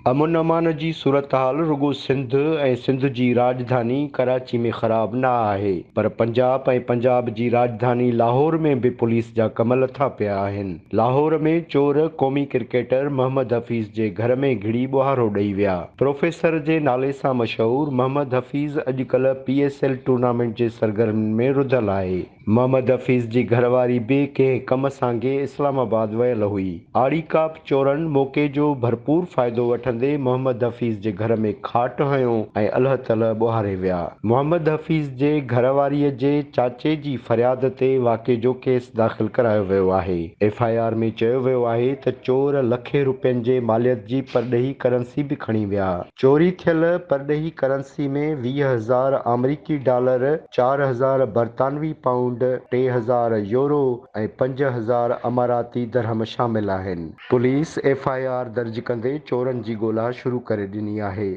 امن امان جي صورتحال رڳو سنڌ ۽ سنڌ جي راڄڌاني ڪراچي ۾ خراب نه آهي پر پنجاب ۽ پنجاب جي راڄڌاني لاهور ۾ به پوليس جا ڪم لٿا پيا آهن. لاهور ۾ چور قومي ڪرڪيٽر محمد حفيظ جي گهر ۾ گهڙي ٻوهارو ڏئي ويا. پروفيسر جي نالي سان مشهور محمد حفيظ اڄڪلهه پي ايس ايل ٽورنامينٽ جي سرگرمين ۾ رڌل آهي. محمد حفيظ جي گهرواري به ڪنهن ڪم سانگي اسلام آباد ويل هئي. آڙيڪاپ چورن موقعي جو ڀرپور فائدو وٺندي محمد حفيظ جي گهر ۾ کاٽ هنيو ۽ الهه تلهه ٻوهاري ويا. محمد حفيظ جي گهرواريء جي چاچي جي فرياد تي واقعي جو ڪيس داخل ڪرايو ويو آهي. ايف I R ۾ چيو ويو آهي ته چور لکين روپين جي ماليت جي پرڏيهي ڪرنسي به کڻي ويا. چوري ٿيل پرڏيهي ڪرنسي ۾ 20 هزار آمريڪي ڊالر، 4000 برطانوي پائونڊ، 3000 يورو ۽ 5000 اماراتي درهم شامل آهن. پوليس ايف I R درج ڪندي چورن جي ڳولا شروع ڪري ڏني آهي.